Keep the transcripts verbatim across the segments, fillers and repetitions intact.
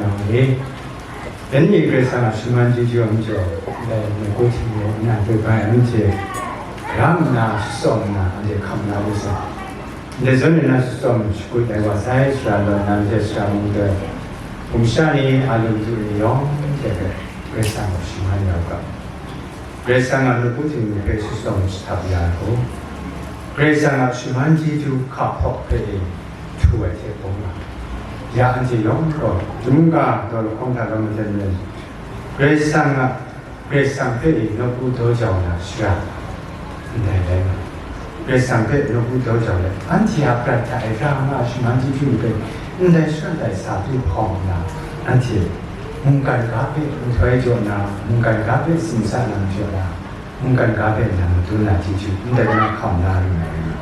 Yawng e, dai ni Karai Kasang a shaman chyeju a majaw, ndai nawku Htingnu nna hpe bai anhte ram nna shatsawm nna, anhte hkam la lu sai. Ndai zawn e na shatsawm shakut ai wa sai, sara law na hte sara mung doi, gumsha ni, a lu madu ni yawng hte hpe Karai Kasang a shaman ya u ga. Karai Kasang a nawku Htingnu hpe shatsawm shahtap ya ai hku, Karai Kasang a shaman chyeju hka hpawk hpe e htu ai hte bung nga, ya anhte yawng gaw, hta mungga daw lahkawng hta lam maten len, Karai Kasang a, Karai Kasang hpe e nawku daw jau na shara, ndai rai nga. Karai Kasang hpe nawku daw jau let, anhte a prat hta e ra nga ai shaman chyeju hpe ndai shara ndai sa du hkawm nna, anhte mungkan ga hpe nhtoi jaw na, mungkan ga hpe tsin sa na jaw na, mungkan ga hpe nang madun na chyeju ndai na hkam na lu na rai nga.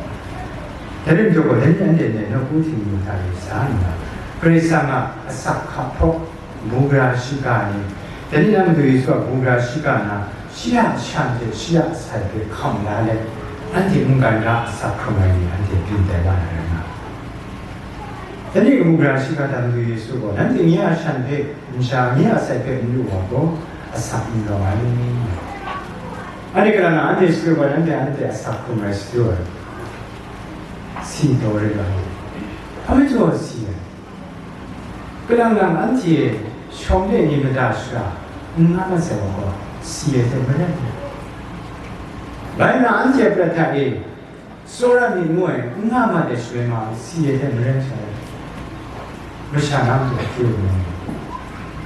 Dai rai majaw gaw, dai ni anhte ndai nawku Htingnu hta e sa nna, Karai Kasang a asak hka hpawk, buga shiga ni, dai ni na Madu Yesu a buga shiga na, shi a shan hte shi a asai hpe hkam la let, anhte mungkan ga asak hkrung ai ni anhte byin tai wa na rai nga. Dai ni buga shiga hta Madu Yesu gaw, nanhte nye a shan hpe, nsha nye a asai hpe n lu wa gaw, asak n rawng ai. Anhte kalang na anhte shadu gaw, nanhte anhte asak hkrung ai shadu ai, si taw rai nga ai. Hpa majaw si ai. Kalang lang anhte shawng de ni mada shara n nga mat sai wa gaw, si ai hte maren ai. Bai nna, anhte prat hta e tsawra myit ngu ai n nga mat ai shaloi ma, si ai hte maren sai. Masha na matu akyu ngu ai.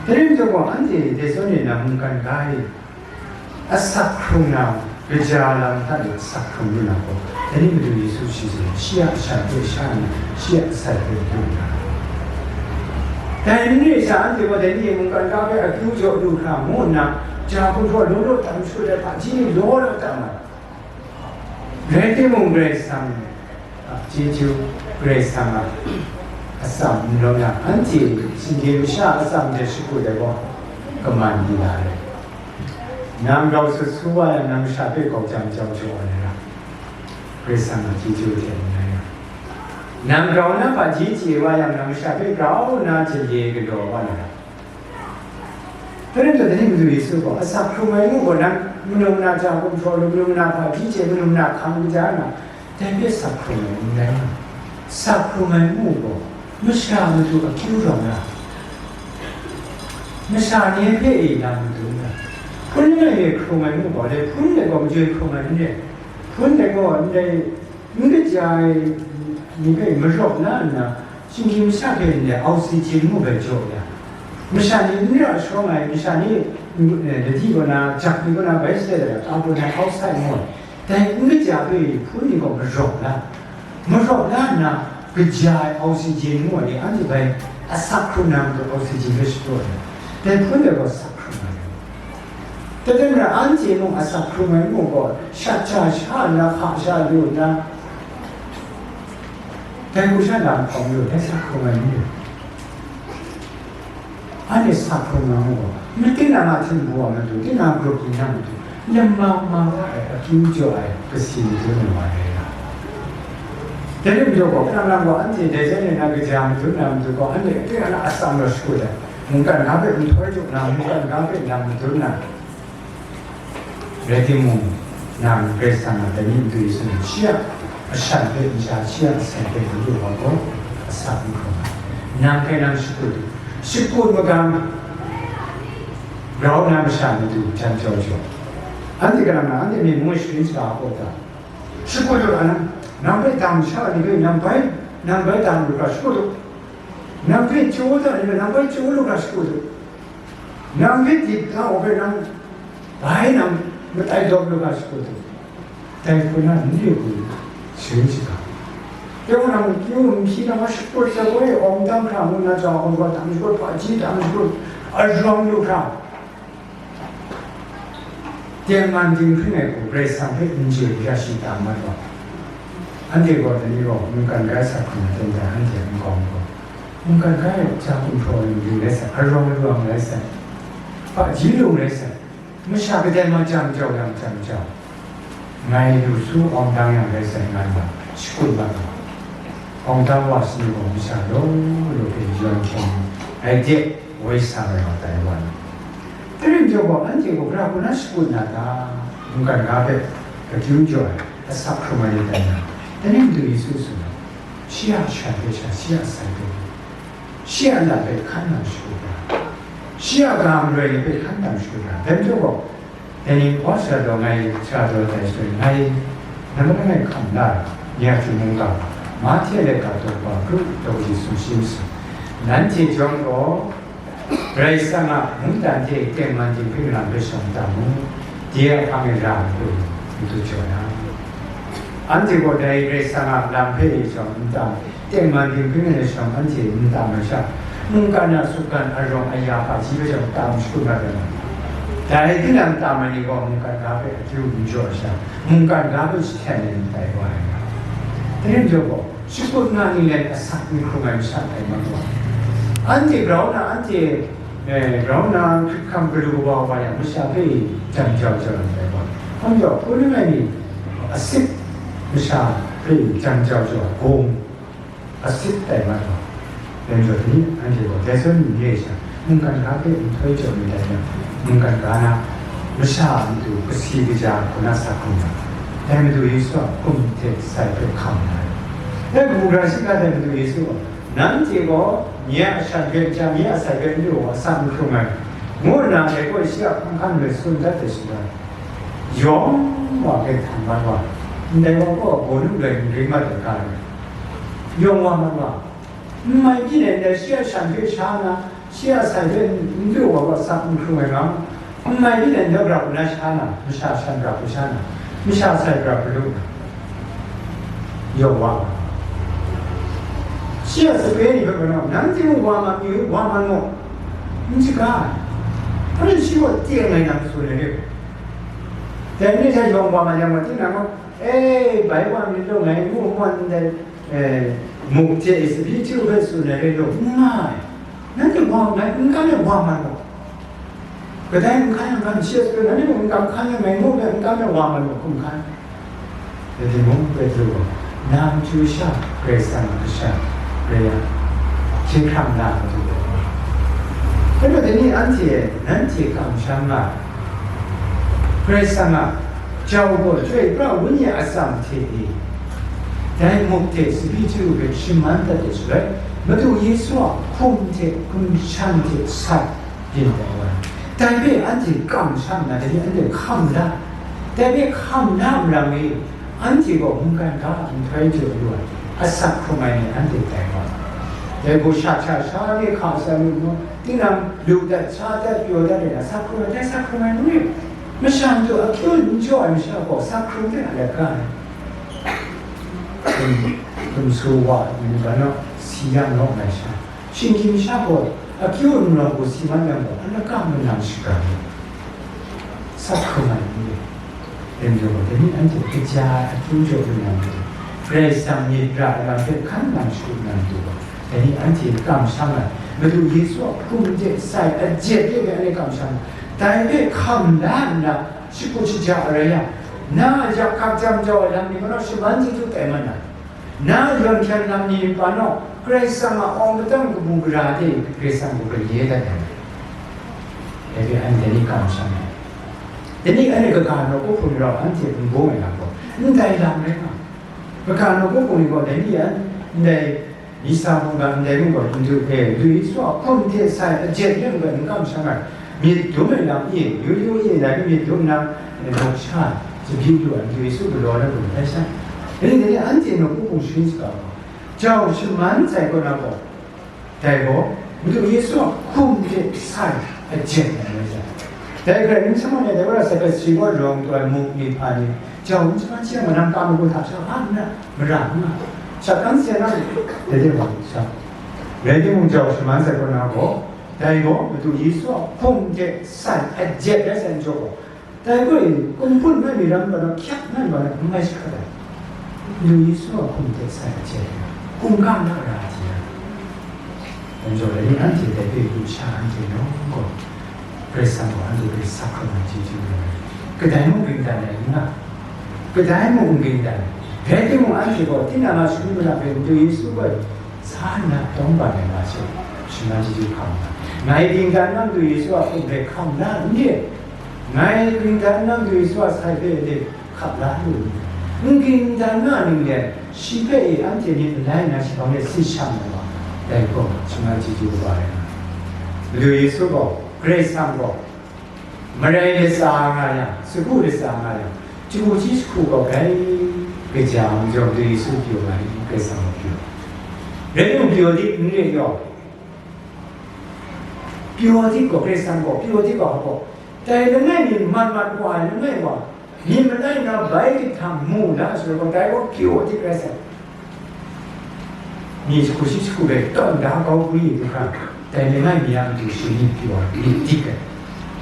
Dai rai majaw gaw, anhte dai zawn e na mungkan ga e asak hkrung na, kaja lam hta e asak hkrung lu na gaw, dai ni Madu Yesu shi zawn, shi a shan hpe sha nna, shi a asai hpe du na. Dai n re sha, anhte gaw dai ni e mungkan ga hpe akyu jaw lu hkra ngu nna, ja hkum hpraw law law tam shut ai hpaji ni law law tam ai. Rai timung, Karai Kasang a chyeju, Karai Kasang a atsam n rawng yang, anhte shinggyim masha a atsam hte shakut ai gaw, kaman di la ai. Nang grau sut su wa yang, nang masha hpe grau jang jau jaw ai ra, Karai Kasang a chyeju hte n rai yang. Nang grau na hpaji chye wa yang, nang masha hpe grau nna chye galaw wa na ra. Dai rai nna, dai ni Madu Yesu gaw, asak hkrung ai ngu gaw, nang manu mana ja hkum hpraw lu, manu mana hpaji chye, manu mana hkang kaja nga, dai hpe asak hkrung ai n rai. Asak hkrung ai ngu gaw, masha matu akyu rawng ra, masha ni hpe e na matu n rai. Hpun langai mi hkrung ai ngu gaw, dai hpun dai gaw majoi hkrung ai n rai. Hpun dai gaw ndai n kaja ai ni hpe marawp la nna, shinggyim masha hpe ndai oxygen ngu bai jaw ya, masha ni n ra shawng ai, masha ni, eh, ladi kaw na, jak ni kaw na bai sat ai carbon dioxide ngu ai, dai n kaja hpe hpun ni gaw marawp la, marawp la nna, kaja ai oxygen ngu ai ni, anhte bai asak hkrung na matu oxygen hpe shadaw ai, dai hpun dai gaw asak hkrung ai. Dai rai nna, anhte mung asak hkrung ai ngu gaw, shat sha sha nna, hka sha lu nna, dai hku sha lam hkawm lu, dai asak hkrung ai ngu. Anhte asak hkrung ai ngu gaw, tinang a htingbu a matu, tinang a grup ni na matu, lam ma ma ai, akyu jaw ai, kasi ni dun ai wa rai nga. Dai rai majaw gaw, kalang lang gaw, anhte dai jan e na kaja madun na matu gaw, anhte tinang a atsam rau shakut ai, mungkan ga hpe nhtoi jaw na, mungkan ga hpe nang madun na, rai timung, nang Karai Kasang a dai ni Madu Yesu ni shi a ashan hpe n sha, shi a asai hpe n lu wa gaw, asak n hkrung ai. Nang hpe nang shakut u, shakut magam, grau na masha matu jan jau jaw. Anhte kalang na, anhte myi mung e sharin shaga hkaw ta? Shakut u, a nang, nang hpe dang sha ni hpe nang bai, nang bai dang lu hkra shakut u. Nang hpe chyaw da ni hpe nang bai chyaw lu hkra shakut u. Nang hpe dip da wa hpe nang bai nang matai dawp lu hkra shakut u. Dai hku na n re hku, sharin shaga. Dai wa nang kyu nhpyi na ma shakut sa gaw e, awng dang hkra ngu na, ja hkawm gaw dang shakut, hpaji dang shakut, arawng lu hkra. Tengman dinghpring ai hku Karai Kasang hpe n chye ya shi tam mat wa. Anhte gaw dai ni gaw mungkan ga asak hkrung ai ten hta anhte a nkau gaw, mungkan ga e ja gumhpraw lu lu rai sai, arawng lu ai rai sai, hpaji lung rai sai, masha kadai ma jam jau yang jam jau, ngai lu su awng dang yang rai sai, ngai wa shakut mat wa. Awng dang wa shi ni gaw masha law law hpe yawn hkyen ai de. woi sa ai wa tai wa ni. Dai rai nhtawm gaw, anhte gaw gara hku na shakut na ta? Mungkan ga hpe akyu jaw ai, asak hkrum ai ni tai na? Dai ni Madu Yesu tsun ai, shi a shan hpe sha, shi a sai hpe, shi a lam hpe hkan nang shakut ga, shi a ga maroi ni hpe hkan nang shakut ga. Dai majaw gaw, dai ni wa sara taw ngai sara taw dai shaloi, ngai namra ngai hkam la ai, nye a hkying mungga, Mahte laika daw kaba kru daw kaji sumshi masum, nanhte jawng gaw, Karai Kasang a mungdan hte tengman dinghpring lam hpe shawng n tam mu, dai a hpang e ra ai hpe madu jaw na. Anhte gaw dai Karai Kasang a lam hpe shawng n tam, tengman dinghpring e shawng anhte n tam ai sha, mungkan a sutgan arawng aya hpaji hpe shawng tam shakut mat ai. Dai tinang tam ai ni gaw mungkan ga hpe akyu n jaw ai sha, mungkan ga hpe jahten ai ni tai wa ai nga. Dai rai nhtawm gaw, shakut nga ni len asak n hkrung ai masha tai mat wa. Anhte grau na, anhte, eh, grau na hkrit hkam galu kaba wa yang, masha hpe jang jau jau ai tai wa. Hkam jau, hpun langai mi asit masha hpe jang jau jau ai, gawng asit tai mat wa. Dai majaw ni, anhte gaw dai zawn ni re ai sha, mungkan ga hpe nhtoi jaw mi tai yang, mungkan ga na masha a matu kasi kaja hku na sa hkrum ai. Dai Madu Yesu a hkum hte sai hpe hkam na ai. Dai kabu gara shiga dai Madu Yesu gaw, nanhte gaw nye a shan hpe n ja, nye a sai hpe n lu, asak n hkrung ai, ngu nna dai gaw shi a hkungga hkan loi tsun dat ai shaloi, yawng wa hpe htan mat wa, ndai wa gaw bawnu loi n ring mat ai ga rai, yawng wa mat wa, n mai byin ai ndai shi a shan hpe sha na, shi a sai hpe n lu wa gaw asak n hkrung ai nga, n mai byin ai ndai gara hku na sha na, masha shan gara hku sha na, masha sai gara hku lu na, yawng wa ma. Shi a sape ni hpe gaw, nanhte mung wa mat mi u, wa mat mu, n shaga ai. Anhte shi gaw teng ai nang tsun ai re. Dai ni hta yawng wa mat yang gaw, tinang gaw, e, bai wa myit law, ngai ngu n gaw ndai, e, muk hte tsabyi hte hpe tsun ai re law, n nga ai. Nanhte wa, ngai n kam yang wa mat mu. Kadai n hkan yang hkan, shi a sape, nanhte mung n kam hkan yang, ngai ngu n kam yang wa mat mu, hkum hkan. Rai timung, Petru gaw, na matu sha Karai Kasang a kasha rai yang, hkye hkrang na matu gaw. Rai nna, dai ni anhte, nanhte kamsham nga ai. Karai Kasang a jau gaw Chyoi Pra Wenyi a atsam hte e, dai muk hte tsabyi chyaru hpe shaman dat ai shaloi, Madu Yesu a hkum hte hkum shan hte sai, byin tai wa ai. Dai hpe anhte kamsham nna, dai hpe anhte hkam la, dai hpe hkam la maram e, anhte gaw mungkan ga a nhtoi jaw lu ai, asak hkrung ai ni anhte tai wa ai. Dai gaw sha hta sha re hka sa lu ngu, tinang lu dat, sa dat, pyaw dat ai, asak hkrung ai, dai asak hkrung ai ngu e. Masha matu akyu n jaw ai masha gaw asak hkrung hte a let ga ai. Hkum, hkum su wa, manu ga naw, si yang naw ai sha. Shinggyim sha gaw akyu nlang gaw si man yang gaw, a laka manang shaga ni, sak hkrum ai n re. Dai majaw gaw, dai ni anhte kaja ai akyu jaw lu na matu, Karai Kasang myit ra ai lam hpe hkan nang shakut na matu gaw, dai ni anhte kamsham ai, Madu Yesu a hkum hte sai a jet hte hpe anhte kamsham ai, dai hpe hkam la nna, shakut shaja ai rai yang, na a yak hkak jam jau ai lam ni majaw shaman chyeju tai mat na, na yawn hkyan lam ni pa naw, Karai Kasang a awng padang kabu gara hte Karai Kasang gaw galaye dat ai. Dai hpe anhte ni kamsham ai. Dai ni anhte kaga naw kawhpung rau anhte n bung ai lam gaw, ndai lam rai nga. Kaga naw kawhpung ni gaw dai ni a, ndai Lisa mungga ndai mungga Madu, e, Madu Yesu a hkum hte sai a jet lam gaw n kamsham ai. Myit dum ai lam e, yu yu e, dai myit dum nna, e, lusha, tsabyi lu ai, Madu Yesu galaw na gun ai sha. Dai ni, dai ni anhte naw kawhpung sharin shaga gaw, jau shaman sai kaw na gaw, dai gaw, Madu Yesu a hkum hte sai a jet ai rai sha. Dai hkrai n shangun ai, dai wa sai hpe si gaw rawng taw ai muk ni hpa ni, jau n shaman shi yang, manang ka magun hta sha hpa nna mara n nga, shat kan seng nga, dai de wa sha. Rai timung, jau shaman sai kaw na gaw, dai gaw Madu Yesu a hkum hte sai a jet rai sai n jaw gaw, dai gaw e, kumhpun mai mi ram nna, hkyak nna, n mai shaga ai. Madu Yesu a hkum hte sai a jet, hkungga na ra ai hte, dai majaw, dai ni anhte dai hpe lusha anhte nawng gaw, Karai Kasang gaw anhte hpe sak hkrum ai chyeju lu ai. Kadai mung ging dan ai n nga, kadai mung n ging dan ai. Rai timung, anhte gaw tinang a shagun malak hpe Madu Yesu gaw sa nna tawng ban ai nga she, Shinggan chyeju hkam la. Ngai ging dan na matu Yesu a hkum hpe hkam la n re. Ngai ging dan na matu Yesu a sai hpe de hkam la lu n re. N ging dan na ning let, shi hpe e anhte myit malai nna shi hpang de sit shang ai wa, dai gaw shinggan chyeju kaba rai nga ai. Madu Yesu gaw, Karai Kasang gaw, marai latsa nga yang, sagu latsa nga yang, chyu shi jahku gaw bai kaja majaw, Madu Yesu pyaw ai, Karai Kasang gaw pyaw. Rai mung, pyaw dip n re yaw. Pyaw dip gaw, Karai Kasang gaw, pyaw dip gaw, gaw. Dai langai mi mat mat wa ai langai wa, myit malai na bai dik hta mu la, shaloi gaw, dai gaw pyaw dip rai sai. Ni jahku shi jahku hpe tawn da kau hkru yu hkra, dai langai mi a matu shi myit pyaw, myit dik ai,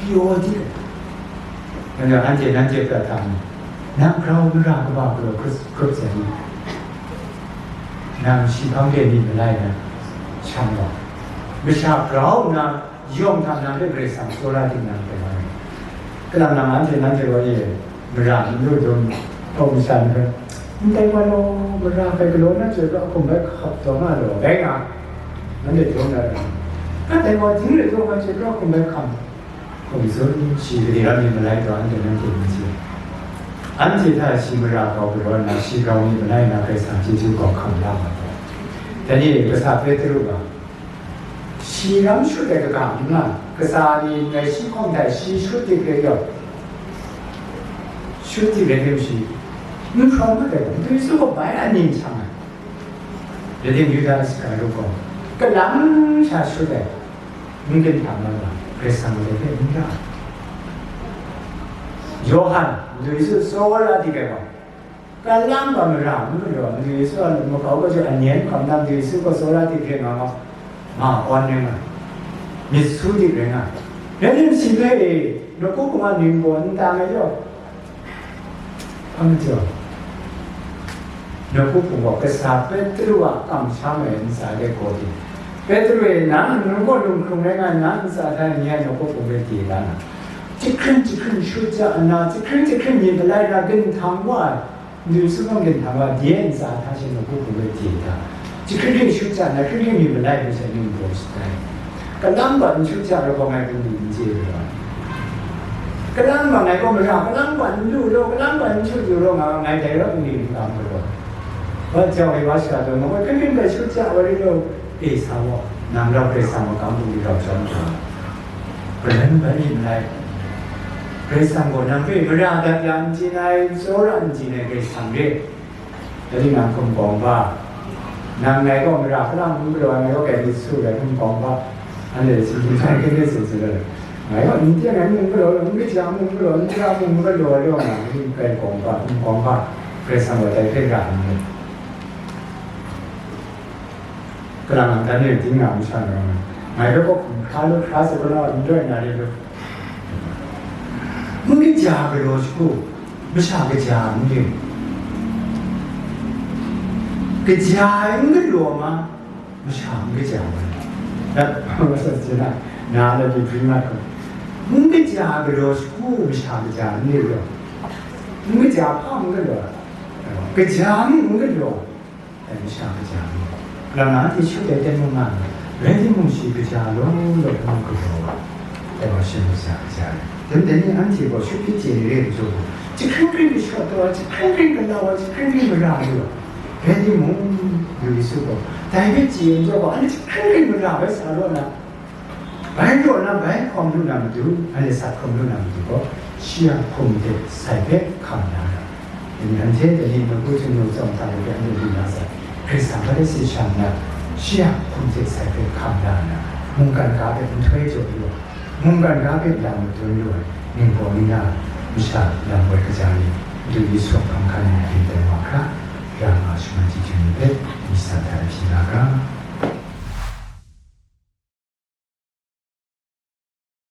pyaw dik ai. Nang anhte, nanhte prat hta mu, nang grau mara kaba galaw hkrup, hkrup sai ni? Nang shi hpang de myit malai na shang gaw, masha grau nna yawng hta nang hpe Karai Kasang tsawra ding nang hpe wa rai. Kalang nang anhte, nanhte wa e, mara n lu dum, hpawng masha ni hpe, "Ndai wa law, mara hpe galaw na chyoi pra hkum bai hkap taw nga law," rai nga, nanhte dum na rai. Ndai wa ding re taw nga chyoi pra hkum bai hkam, hkum tsun, shi gade ram myit malai taw, anhte nanhte n chye. Anhte hta shi mara grau galaw nna, shi grau myit malai nna, Karai Kasang chyeju gaw hkam la ma taw. Dai ni, kasa Petru ga, shi ram shut ai kaga n nga, kasa ni ngai shi hkawm hta shi shut dik rai yaw, shut dik rai tim shi, n hpraw mat ai gaw, Madu Yesu gaw bai a ning chang ai. Rai tim, Yuda Iskariot gaw kalang sha shut ai, n ginhta mat ai, Karai Kasang dai hpe n ra ai. Yawhan, Madu Yesu tsawra dik ai gaw, kalang gaw mara n galaw, Madu Yesu a makau kaja anen hkam na, Madu Yesu gaw tsawra dik re nga ma, ma awn rai nga, myit su dik rai nga. Rai tim, shi hpe e, nawku hpung a ning gaw n tang ai yaw, hpang jaw, nawku hpung gaw kasa Petru a kamsham ai ntsa de gaw di, Petru e, nang ngu gaw lunghkrung rai nga, nang ntsa hta ni a nawku hpung hpe di la na, jahkring jahkring shut ja nna, jahkring jahkring myit malai na ginhtam wa ai, Madu Yesu gaw ginhtam wa, de ntsa hta she nawku hpung hpe di da, jahkring hkring shut ja nna, hkring hkring myit malai hpe she ning baw shatai. Kalang bat n shut ja law gaw, ngai hpung lu n chye lu ai. Kalang bat ngai gaw mara, kalang bat n lu law, kalang bat n shut lu law, nga ngai dai rawt n ning n kam galaw. Wa jau ai wa sha taw, ngai hkring hkring bai shut ja wa ri law, e sa gaw, nang rau Karai Kasang makam hpung lu rau shawng hkra. Kalan bai myit malai. Karai Kasang gaw nang hpe mara dat ya n chye ai, tsawra n chye ai Karai Kasang re. Dai ni nang hkum kawng ba, nang ngai gaw mara hkalang n galaw ai, ngai gaw kai myit su ai hkum kawng ba, anhte si hkum sai hkyen hkyen tsun tsun ai. Ngai gaw n teng ai mung galaw, n kaja mung galaw, n tara mung galaw ai gaw, ngai kai kawng ba, hkum kawng ba, Karai Kasang gaw dai hpe ra n mu. Kalang nang dan e ting na masha ni, ngai hpe kaw hkum hkra lu, hkra sa gaw, n rai na re lu. N kaja galaw shagu, masha kaja n ring. Kaja ai n galaw ma, masha n kaja ai. Dat, masha jina, na la di bring mat hku. N kaja galaw shagu, masha kaja n ring. N kaja hpa n galaw, kaja mi n galaw. Dai masha kaja ni, kalang na anhte shut ai ten mung nga ai, rai timung, shi kaja law law hpe mung galaw ai, dai wa shi masha kaja ni. Dai, dai ni anhte gaw shut hpyi chye re ai majaw gaw, jahkring hkring kashawt taw ai, jahkring hkring galau ai, jahkring hkring mara lu ai. Rai timung, Madu Yesu gaw dai hpe chye ai majaw gaw, anhte jahkring hkring mara bai sa law na, bai raw na, bai hkawm lu na matu, anhte sat hkrum lu na matu gaw, shi a hkum hte sai hpe hkam la ai. Dai ni anhte dai ni nawku htingnu tsawm hta lu hpe anhte lu na sai, Hkristu hpa de si shang na, shi a hkum hte sai hpe hkam la nna, mungkan ga hpe nhtoi jaw lu ai, mungkan ga hpe lam madun lu ai, ningpawng ningna, masha lam woi kaja ni, Madu Yesu a hpang hkan nna rin tai wa hkra, ra nga shinggan chyeju ni hpe, myit sa hta hpyi la ga.